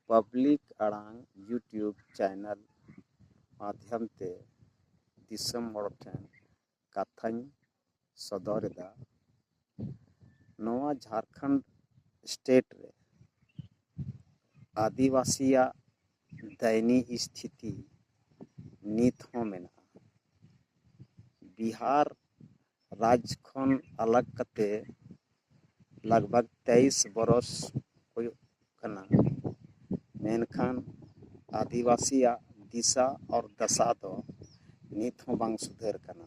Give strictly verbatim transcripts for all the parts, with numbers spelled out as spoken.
Public ᱟᱲᱟᱝ YouTube channel ᱢᱟᱫᱽᱫᱷᱚᱢ ᱛᱮ ᱫᱤᱥᱚᱢ ᱦᱚᱲ ᱴᱷᱮᱱ ᱠᱟᱛᱷᱟᱧ ᱥᱚᱫᱚᱨ ᱮᱫᱟ᱾ ᱱᱚᱣᱟ ᱡᱷᱟᱲᱠᱷᱚᱸᱰ ᱥᱴᱮᱴ ᱨᱮ ᱟᱹᱫᱤᱵᱟᱹᱥᱤᱭᱟᱜ ᱫᱟᱭᱱᱤ ᱥᱛᱷᱤᱛᱤ ᱱᱤᱛ ᱦᱚᱸ ᱢᱮᱱᱟᱜᱼᱟ᱾ ᱵᱤᱦᱟᱨ ᱨᱟᱡᱽ ᱠᱷᱚᱱ ᱟᱞᱟᱜᱽ ᱠᱟᱛᱮ ᱞᱟᱜᱽ ᱵᱷᱟᱜᱽ ᱛᱮᱭᱤᱥ ᱵᱚᱨᱚᱥ ᱦᱩᱭᱩᱜ ᱠᱟᱱᱟ, ᱢᱮᱱᱠᱷᱟᱱ ᱟᱹᱫᱤᱵᱟᱹᱥᱤᱭᱟᱜ ᱫᱤᱥᱟ ᱟᱨ ᱫᱟᱥᱟ ᱫᱚ ᱱᱤᱛ ᱦᱚᱸ ᱵᱟᱝ ᱥᱩᱫᱷᱟᱹᱨ ᱠᱟᱱᱟ᱾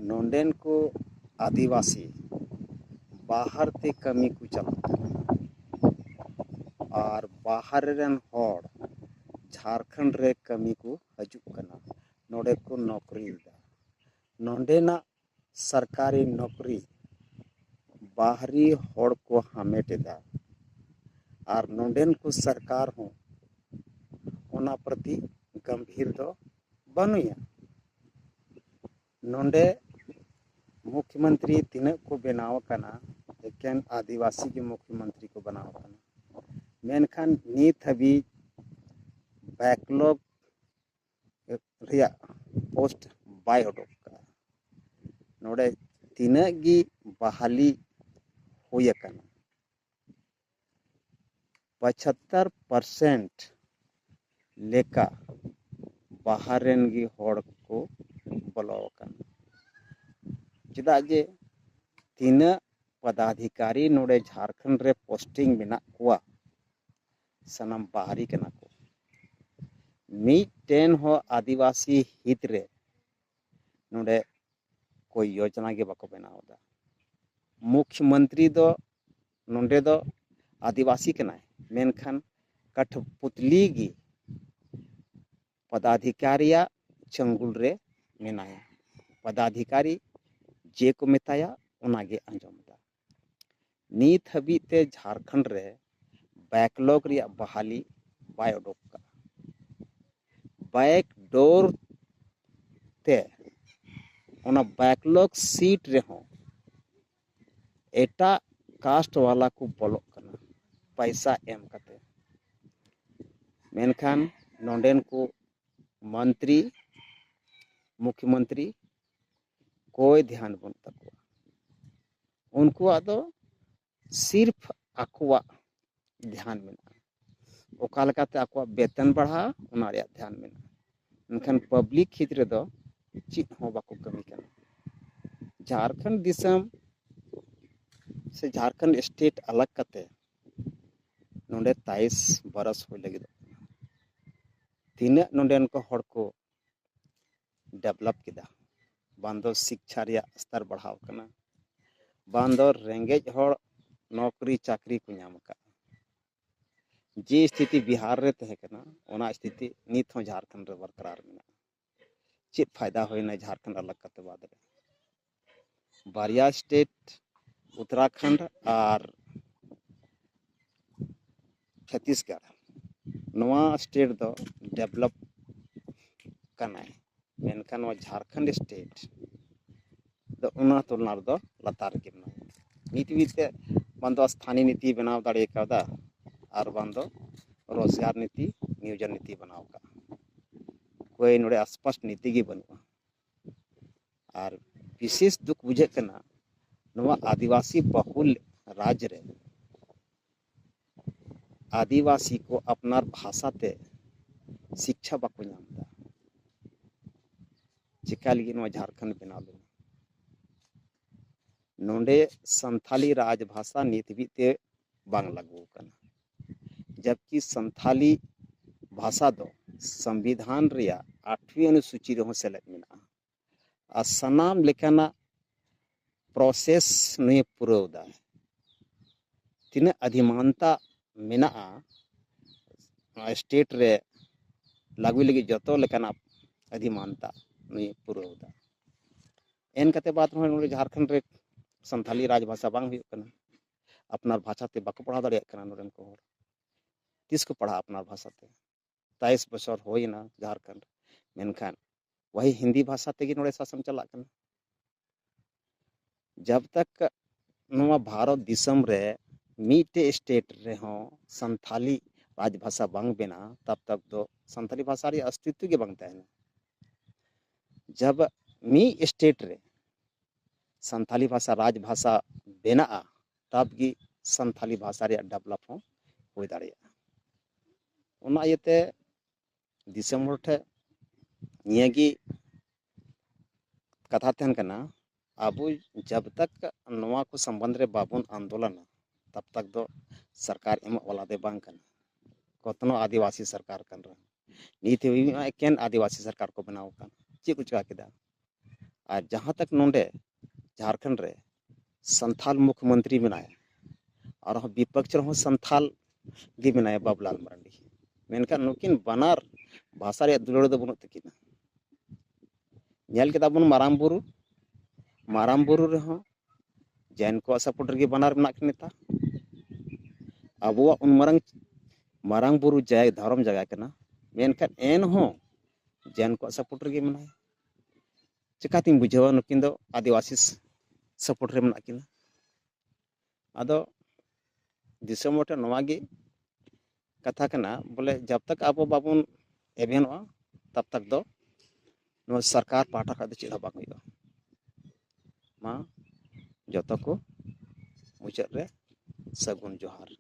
ᱱᱚᱰᱮᱱ ᱠᱚ ᱟᱹᱫᱤᱵᱟᱹᱥᱤ ᱵᱟᱦᱟᱨ ᱛᱮ ᱠᱟᱹᱢᱤ ᱠᱚ ᱪᱟᱞᱟᱜ ᱠᱟᱱᱟ ᱟᱨ ᱵᱟᱦᱟᱨ ᱨᱮᱱ ᱦᱚᱲ ᱡᱷᱟᱲᱠᱷᱚᱸᱰ ᱨᱮ ᱠᱟᱹᱢᱤ ᱠᱚ ᱦᱤᱡᱩᱜ ᱠᱟᱱᱟ, ᱱᱚᱰᱮ ᱠᱚ ᱱᱚᱠᱨᱤᱭᱮᱫᱟ᱾ ᱱᱚᱰᱮᱱᱟᱜ ᱥᱚᱨᱠᱟᱨᱤ ᱱᱚᱠᱨᱤ ᱵᱟᱦᱨᱤ ᱦᱚᱲ ᱠᱚ ᱦᱟᱢᱮᱴ ᱮᱫᱟ ᱟᱨ ᱱᱚᱰᱮᱱ ᱠᱚ ᱥᱚᱨᱠᱟᱨ ᱦᱚᱸ ᱚᱱᱟ ᱯᱨᱚᱛᱤ ᱜᱟᱢᱵᱷᱤᱨ ᱫᱚ ᱵᱟᱹᱱᱩᱭᱟ᱾ ᱱᱚᱰᱮ ᱢᱩᱠᱷᱭᱚᱢᱚᱱᱛᱨᱤ ᱛᱤᱱᱟᱹᱜ ᱠᱚ ᱵᱮᱱᱟᱣ ᱟᱠᱟᱱᱟ, ᱮᱠᱮᱱ ᱟᱹᱫᱤᱵᱟᱹᱥᱤ ᱜᱮ ᱢᱩᱠᱷᱭᱚᱢᱚᱱᱛᱨᱤ ᱠᱚ ᱵᱮᱱᱟᱣ ᱟᱠᱟᱱᱟ, ᱢᱮᱱᱠᱷᱟᱱ ᱱᱤᱛ ᱦᱟᱹᱵᱤᱡ ᱵᱮᱠᱞᱚᱜ ᱨᱮᱭᱟᱜ ᱯᱳᱥᱴ ᱵᱟᱭ ᱩᱰᱩᱠ ᱟᱠᱟᱫᱼᱟ᱾ ᱱᱚᱰᱮ ᱛᱤᱱᱟᱹᱜ ᱜᱮ ᱵᱟᱦᱟᱞᱤ ᱦᱩᱭ ᱟᱠᱟᱱᱟ, ᱯᱚᱸᱪᱟᱛᱛᱳᱨ ᱯᱟᱨᱥᱮᱱᱴ ᱞᱮᱠᱟ ᱵᱟᱦᱟᱨ ᱨᱮᱱ ᱜᱮ ᱦᱚᱲ ᱠᱚ ᱵᱚᱞᱚ ᱟᱠᱟᱱᱟ᱾ ᱪᱮᱫᱟᱜ ᱡᱮ ᱛᱤᱱᱟᱹᱜ ᱯᱚᱫᱟᱫᱷᱤᱠᱟᱨᱤ ᱱᱚᱰᱮ ᱡᱷᱟᱲᱠᱷᱚᱸᱰ ᱨᱮ ᱯᱳᱥᱴᱤᱝ ᱢᱮᱱᱟᱜ ᱠᱚᱣᱟ, ᱥᱟᱱᱟᱢ ᱵᱟᱦᱨᱤ ᱠᱟᱱᱟ ᱠᱚ᱾ ᱢᱤᱫᱴᱮᱱ ᱦᱚᱸ ᱟᱹᱫᱤᱵᱟᱹᱥᱤ ᱦᱤᱛ ᱨᱮ ᱱᱚᱰᱮ ᱠᱳᱭ ᱭᱳᱡᱚᱱᱟ ᱜᱮ ᱵᱟᱠᱚ ᱵᱮᱱᱟᱣ ᱮᱫᱟ᱾ ᱢᱩᱠᱷᱭᱚᱢᱚᱱᱛᱨᱤ ᱫᱚ ᱱᱚᱰᱮ ᱫᱚ ᱟᱹᱫᱤᱵᱟᱹᱥᱤ ᱠᱟᱱᱟᱭ, ᱢᱮᱱᱠᱷᱟᱱ ᱠᱟᱴᱷᱯᱩᱛᱞᱤ ᱜᱮ ᱯᱚᱫᱟᱫᱷᱤᱠᱟᱨᱤᱭᱟᱜ ᱪᱟᱹᱝᱜᱩᱞ ᱨᱮ ᱢᱮᱱᱟᱭᱟ᱾ ᱯᱚᱫᱟᱫᱷᱤᱠᱟᱨᱤ ᱡᱮ ᱠᱚ ᱢᱮᱛᱟᱭᱟ, ᱚᱱᱟᱜᱮ ᱟᱸᱡᱚᱢ ᱮᱫᱟ᱾ ᱱᱤᱛ ᱦᱟᱹᱵᱤᱡ ᱛᱮ ᱡᱷᱟᱲᱠᱷᱚᱸᱰ ᱨᱮ ᱵᱮᱠᱞᱚᱜ ᱨᱮᱭᱟᱜ ᱵᱟᱦᱟᱞᱤ ᱵᱟᱭ ᱩᱰᱩᱠ ᱟᱠᱟᱫᱼᱟ᱾ ᱵᱮᱠᱰᱳᱨ ᱛᱮ ᱚᱱᱟ ᱵᱮᱠᱞᱚᱜ ᱥᱤᱴ ᱨᱮᱦᱚᱸ ᱮᱴᱟᱜ ᱠᱟᱥᱴ ᱣᱟᱞᱟ ᱠᱚ ᱵᱚᱞᱚᱜ ᱠᱟᱱᱟ ᱯᱟᱭᱥᱟ ᱮᱢ ᱠᱟᱛᱮ᱾ ᱢᱮᱱᱠᱷᱟᱱ ᱱᱚᱰᱮᱱ ᱠᱚ ᱢᱚᱱᱛᱨᱤ, ᱢᱩᱠᱷᱭᱚᱢᱚᱱᱛᱨᱤ ᱠᱚᱭ ᱫᱷᱮᱭᱟᱱ ᱵᱟᱹᱱᱩᱜ ᱛᱟᱠᱚᱣᱟ᱾ ᱩᱱᱠᱩᱣᱟᱜ ᱫᱚ ᱥᱤᱨᱯᱷ ᱟᱠᱚᱣᱟᱜ ᱫᱷᱮᱭᱟᱱ ᱢᱮᱱᱟᱜᱼᱟ, ᱚᱠᱟ ᱞᱮᱠᱟᱛᱮ ᱟᱠᱚᱣᱟᱜ ᱵᱮᱛᱚᱱ ᱵᱟᱲᱦᱟᱜᱼᱟ, ᱚᱱᱟ ᱨᱮᱭᱟᱜ ᱫᱷᱮᱭᱟᱱ ᱢᱮᱱᱟᱜᱼᱟ᱾ ᱢᱮᱱᱠᱷᱟᱱ ᱯᱟᱵᱽᱞᱤᱠ ᱦᱤᱛ ᱨᱮᱫᱚ ᱪᱮᱫ ᱦᱚᱸ ᱵᱟᱠᱚ ᱠᱟᱹᱢᱤ ᱠᱟᱱᱟ᱾ ᱡᱷᱟᱲᱠᱷᱚᱸᱰ ᱫᱤᱥᱚᱢ ᱥᱮ ᱡᱷᱟᱲᱠᱷᱚᱸᱰ ᱥᱴᱮᱴ ᱟᱞᱟᱜᱽ ᱠᱟᱛᱮ ᱱᱚᱰᱮ ᱛᱟᱭᱤᱥ ᱵᱟᱨᱚᱥ ᱦᱩᱭ ᱞᱟᱹᱜᱤᱫᱚᱜ ᱠᱟᱱᱟ᱾ ᱛᱤᱱᱟᱹᱜ ᱱᱚᱰᱮᱱ ᱠᱚ ᱦᱚᱲ ᱠᱚ ᱰᱮᱵᱷᱞᱚᱯ ᱠᱮᱫᱟ, ᱵᱟᱝ ᱫᱚ ᱥᱤᱠᱪᱷᱟ ᱨᱮᱭᱟᱜ ᱥᱛᱚᱨ ᱵᱟᱲᱦᱟᱣ ᱠᱟᱱᱟ, ᱵᱟᱝ ᱫᱚ ᱨᱮᱸᱜᱮᱡ ᱦᱚᱲ ᱱᱚᱠᱨᱤ ᱪᱟᱹᱠᱨᱤ ᱠᱚ ᱧᱟᱢ ᱟᱠᱟᱫᱼᱟ᱾ ᱡᱮ ᱥᱛᱷᱤᱛᱤ ᱵᱤᱦᱟᱨ ᱨᱮ ᱛᱟᱦᱮᱸ ᱠᱟᱱᱟ, ᱚᱱᱟ ᱥᱛᱷᱤᱛᱤ ᱱᱤᱛ ᱦᱚᱸ ᱡᱷᱟᱲᱠᱷᱚᱸᱰ ᱨᱮ ᱵᱚᱨᱠᱟᱨᱟᱨ ᱢᱮᱱᱟᱜᱼᱟ᱾ ᱪᱮᱫ ᱯᱷᱟᱭᱫᱟ ᱦᱩᱭᱱᱟ ᱡᱷᱟᱲᱠᱷᱚᱸᱰ ᱟᱞᱟᱜᱽ ᱠᱟᱛᱮ ᱵᱟᱫ ᱨᱮ? ᱵᱟᱨᱭᱟ ᱥᱴᱮᱴ, ᱩᱛᱛᱚᱨᱟᱠᱷᱚᱸᱰ ᱟᱨ ᱪᱷᱚᱛᱤᱥᱜᱚᱲ, ᱱᱚᱣᱟ ᱥᱴᱮᱴ ᱫᱚ ᱰᱮᱵᱷᱞᱚᱯ ᱠᱟᱱᱟᱭ, ᱢᱮᱱᱠᱷᱟᱱ ᱱᱚᱣᱟ ᱡᱷᱟᱲᱠᱷᱚᱸᱰ ᱥᱴᱮᱴ ᱫᱚ ᱚᱱᱟ ᱛᱩᱞᱚᱱᱟ ᱨᱮᱫᱚ ᱞᱟᱛᱟᱨ ᱨᱮᱜᱮ ᱢᱮᱱᱟᱭᱟ᱾ ᱱᱤᱛ ᱦᱟᱹᱵᱤᱡ ᱛᱮ ᱵᱟᱝ ᱫᱚ ᱥᱛᱷᱟᱱᱤ ᱱᱤᱛᱤ ᱵᱮᱱᱟᱣ ᱫᱟᱲᱮ ᱠᱟᱣᱫᱟ, ᱟᱨ ᱵᱟᱝ ᱫᱚ ᱨᱳᱡᱽᱜᱟᱨ ᱱᱤᱛᱤ, ᱱᱤᱭᱳᱡᱚᱱ ᱱᱤᱛᱤ ᱵᱮᱱᱟᱣ ᱠᱟᱜᱼᱟ᱾ ᱠᱚᱭ ᱱᱚᱰᱮ ᱟᱥᱯᱟᱥ ᱱᱤᱛᱤ ᱜᱮ ᱵᱟᱹᱱᱩᱜᱼᱟ᱾ ᱟᱨ ᱵᱤᱥᱮᱥ ᱫᱩᱠ ᱵᱩᱡᱷᱟᱹᱜ ᱠᱟᱱᱟ, ᱱᱚᱣᱟ ᱟᱹᱫᱤᱵᱟᱹᱥᱤ ᱵᱟᱹᱦᱩᱞ ᱨᱟᱡᱽ ᱨᱮ ᱟᱹᱫᱤᱵᱟᱹᱥᱤ ᱠᱚ ᱟᱯᱱᱟᱨ ᱵᱷᱟᱥᱟ ᱛᱮ ᱥᱤᱠᱪᱷᱟ ᱵᱟᱠᱚ ᱧᱟᱢ ᱮᱫᱟ᱾ ᱪᱮᱠᱟ ᱞᱟᱹᱜᱤᱫ ᱱᱚᱣᱟ ᱡᱷᱟᱲᱠᱷᱚᱸᱰ ᱵᱮᱱᱟᱣ ᱞᱮᱱᱟ? ᱱᱚᱰᱮ ᱥᱟᱱᱛᱷᱟᱞᱤ ᱨᱟᱡᱽ ᱵᱷᱟᱥᱟ ᱱᱤᱛ ᱦᱟᱹᱵᱤᱡ ᱛᱮ ᱵᱟᱝ ᱞᱟᱹᱜᱩ ᱟᱠᱟᱱᱟ, ᱡᱟᱵᱠᱤ ᱥᱟᱱᱛᱷᱟᱞᱤ ᱵᱷᱟᱥᱟ ᱫᱚ ᱥᱚᱝᱵᱤᱫᱷᱟᱱ ᱨᱮᱭᱟᱜ ᱟᱴᱷᱣᱤ ᱚᱱᱩᱥᱩᱪᱤ ᱨᱮᱦᱚᱸ ᱥᱮᱞᱮᱫ ᱢᱮᱱᱟᱜᱼᱟ᱾ ᱟᱨ ᱥᱟᱱᱟᱢ ᱞᱮᱠᱟᱱᱟᱜ ᱯᱨᱚᱥᱮᱥ ᱱᱩᱭᱮ ᱯᱩᱨᱟᱹᱣ ᱮᱫᱟ᱾ ᱛᱤᱱᱟᱹᱜ ᱟᱫᱷᱤᱢᱟᱱᱛᱟ ᱢᱮᱱᱟᱜᱼᱟ ᱱᱚᱣᱟ ᱥᱴᱮᱴ ᱨᱮ ᱞᱟᱹᱜᱩᱭ ᱞᱟᱹᱜᱤᱫ, ᱡᱚᱛᱚ ᱞᱮᱠᱟᱱᱟᱜ ᱟᱫᱷᱤᱢᱟᱱᱛᱟ ᱱᱩᱭᱮ ᱯᱩᱨᱟᱹᱣ ᱮᱫᱟ᱾ ᱮᱱ ᱠᱟᱛᱮ ᱵᱟᱫ ᱨᱮᱦᱚᱸ ᱱᱚᱰᱮ ᱡᱷᱟᱲᱠᱷᱚᱸᱰ ᱨᱮ ᱥᱟᱱᱛᱷᱟᱞᱤ ᱨᱟᱡᱽ ᱵᱷᱟᱥᱟ ᱵᱟᱝ ᱦᱩᱭᱩᱜ ᱠᱟᱱᱟ, ᱟᱯᱱᱟᱨ ᱵᱷᱟᱥᱟ ᱛᱮ ᱵᱟᱠᱚ ᱯᱟᱲᱦᱟᱣ ᱫᱟᱲᱮᱭᱟᱜ ᱠᱟᱱᱟ ᱱᱚᱰᱮᱱ ᱠᱚ ᱦᱚᱲ᱾ ᱛᱤᱥ ᱠᱚ ᱯᱟᱲᱦᱟᱜᱼᱟ ᱟᱯᱱᱟᱨ ᱵᱷᱟᱥᱟ ᱛᱮ? ᱛᱟᱭᱤᱥ ᱵᱚᱪᱷᱚᱨ ᱦᱩᱭᱮᱱᱟ ᱡᱷᱟᱲᱠᱷᱚᱸᱰ, ᱢᱮᱱᱠᱷᱟᱱ ᱣᱟᱦᱤ ᱦᱤᱱᱫᱤ ᱵᱷᱟᱥᱟ ᱛᱮᱜᱮ ᱱᱚᱰᱮ ᱥᱟᱥᱚᱱ ᱪᱟᱞᱟᱜ ᱠᱟᱱᱟ᱾ ᱡᱟᱵ ᱛᱟᱠ ᱱᱚᱣᱟ ᱵᱷᱟᱨᱚᱛ ᱫᱤᱥᱚᱢ ᱨᱮ ᱢᱤᱫᱴᱮᱡ ᱥᱴᱮᱴ ᱨᱮᱦᱚᱸ ᱥᱟᱱᱛᱷᱟᱞᱤ ᱨᱟᱡᱽ ᱵᱷᱟᱥᱟ ᱵᱟᱝ ᱵᱮᱱᱟᱜᱼᱟ, ᱛᱟᱵ ᱛᱟᱠ ᱫᱚ ᱥᱟᱱᱛᱟᱞᱤ ᱵᱷᱟᱥᱟ ᱨᱮᱭᱟᱜ ᱚᱥᱛᱤᱛᱛᱚ ᱜᱮ ᱵᱟᱝ ᱛᱟᱦᱮᱱᱟ᱾ ᱡᱟᱵ ᱢᱤᱫ ᱥᱴᱮᱴ ᱨᱮ ᱥᱟᱱᱛᱟᱞᱤ ᱵᱷᱟᱥᱟ ᱨᱟᱡᱽ ᱵᱷᱟᱥᱟ ᱵᱮᱱᱟᱜᱼᱟ, ᱛᱟᱵ ᱜᱮ ᱥᱟᱱᱛᱟᱞᱤ ᱵᱷᱟᱥᱟ ᱨᱮᱭᱟᱜ ᱰᱮᱵᱷᱞᱚᱯ ᱦᱚᱸ ᱦᱩᱭ ᱫᱟᱲᱮᱭᱟᱜᱼᱟ᱾ ᱚᱱᱟ ᱤᱭᱟᱹᱛᱮ ᱫᱤᱥᱚᱢ ᱦᱚᱲ ᱴᱷᱮᱱ ᱱᱤᱭᱟᱹᱜᱮ ᱠᱟᱛᱷᱟ ᱛᱟᱦᱮᱱ ᱠᱟᱱᱟ, ᱟᱵᱚ ᱡᱟᱵ ᱛᱟᱠ ᱱᱚᱣᱟ ᱠᱚ ᱥᱚᱢᱵᱚᱱᱫᱷ ᱨᱮ ᱵᱟᱵᱚᱱ ᱟᱱᱫᱳᱞᱚᱱᱟ, ᱛᱟᱵ ᱛᱟᱠ ᱫᱚ ᱥᱚᱨᱠᱟᱨ ᱮᱢᱚᱜ ᱣᱟᱞᱟ ᱫᱚ ᱵᱟᱝ ᱠᱟᱱᱟ᱾ ᱠᱚᱛᱱᱚ ᱟᱹᱫᱤᱵᱟᱹᱥᱤ ᱥᱚᱨᱠᱟᱨ ᱠᱟᱱ ᱨᱮᱦᱚᱸ, ᱱᱤᱛ ᱦᱟᱹᱵᱤᱡ ᱢᱟ ᱮᱠᱮᱱ ᱟᱹᱫᱤᱵᱟᱹᱥᱤ ᱥᱚᱨᱠᱟᱨ ᱠᱚ ᱵᱮᱱᱟᱣ ᱟᱠᱟᱱ᱾ ᱪᱮᱫ ᱠᱚ ᱪᱮᱠᱟ ᱠᱮᱫᱟ? ᱟᱨ ᱡᱟᱦᱟᱸ ᱛᱟᱠ ᱱᱚᱰᱮ ᱡᱷᱟᱲᱠᱷᱚᱸᱰ ᱨᱮ ᱥᱟᱱᱛᱷᱟᱞ ᱢᱩᱠᱷᱭᱚᱢᱚᱱᱛᱨᱤ ᱢᱮᱱᱟᱭᱟ, ᱟᱨᱦᱚᱸ ᱵᱤᱯᱚᱠᱷ ᱨᱮᱦᱚᱸ ᱥᱟᱱᱛᱷᱟᱞ ᱜᱮ ᱢᱮᱱᱟᱭᱟ, ᱵᱟᱵᱩᱞᱟᱞ ᱢᱟᱨᱟᱱᱰᱤ᱾ ᱢᱮᱱᱠᱷᱟᱱ ᱱᱩᱠᱤᱱ ᱵᱟᱱᱟᱨ ᱵᱷᱟᱥᱟ ᱨᱮᱭᱟᱜ ᱫᱩᱞᱟᱹᱲ ᱫᱚ ᱵᱟᱹᱱᱩᱜ ᱛᱟᱹᱠᱤᱱᱟ᱾ ᱧᱮᱞ ᱠᱮᱫᱟ ᱵᱚᱱ ᱢᱟᱨᱟᱝ ᱵᱩᱨᱩ, ᱢᱟᱨᱟᱝ ᱵᱩᱨᱩ ᱨᱮᱦᱚᱸ ᱡᱮᱱ ᱠᱚᱣᱟᱜ ᱥᱟᱯᱳᱨᱴ ᱨᱮᱜᱮ ᱵᱟᱱᱟᱨ ᱢᱮᱱᱟᱜ ᱠᱤᱱ ᱱᱮᱛᱟ᱾ ᱟᱵᱚᱣᱟᱜ ᱩᱱ ᱢᱟᱨᱟᱝ ᱢᱟᱨᱟᱝ ᱵᱩᱨᱩ ᱡᱟᱭ ᱫᱷᱚᱨᱚᱢ ᱡᱟᱭᱜᱟ ᱠᱟᱱᱟ, ᱢᱮᱱᱠᱷᱟᱱ ᱮᱱᱦᱚᱸ ᱡᱮᱱ ᱠᱚᱣᱟᱜ ᱥᱟᱯᱳᱨᱴ ᱨᱮᱜᱮ ᱢᱮᱱᱟᱭᱟ᱾ ᱪᱤᱠᱟᱹᱛᱤᱧ ᱵᱩᱡᱷᱟᱹᱣᱟ ᱱᱩᱠᱤᱱ ᱫᱚ ᱟᱹᱫᱤᱵᱟᱹᱥᱤ ᱥᱟᱯᱳᱨᱴ ᱨᱮ ᱢᱮᱱᱟᱜ ᱠᱤᱱᱟ? ᱟᱫᱚ ᱫᱤᱥᱚᱢ ᱦᱚᱲ ᱴᱷᱮᱱ ᱱᱚᱣᱟ ᱜᱮ ᱠᱟᱛᱷᱟ ᱠᱟᱱᱟ, ᱵᱚᱞᱮ ᱡᱟᱵ ᱛᱟᱠ ᱟᱵᱚ ᱵᱟᱵᱚᱱ ᱮᱵᱷᱮᱱᱚᱜᱼᱟ, ᱛᱟᱵ ᱛᱟᱠ ᱫᱚ ᱱᱚᱣᱟ ᱥᱚᱨᱠᱟᱨ ᱯᱟᱦᱴᱟ ᱠᱷᱚᱱ ᱫᱚ ᱪᱮᱫ ᱦᱚᱸ ᱵᱟᱝ ᱦᱩᱭᱩᱜᱼᱟ᱾ ᱢᱟ ᱡᱚᱛᱚ ᱠᱚ ᱢᱩᱪᱟᱹᱫ ᱨᱮ ᱥᱟᱹᱜᱩᱱ ᱡᱚᱦᱟᱨ᱾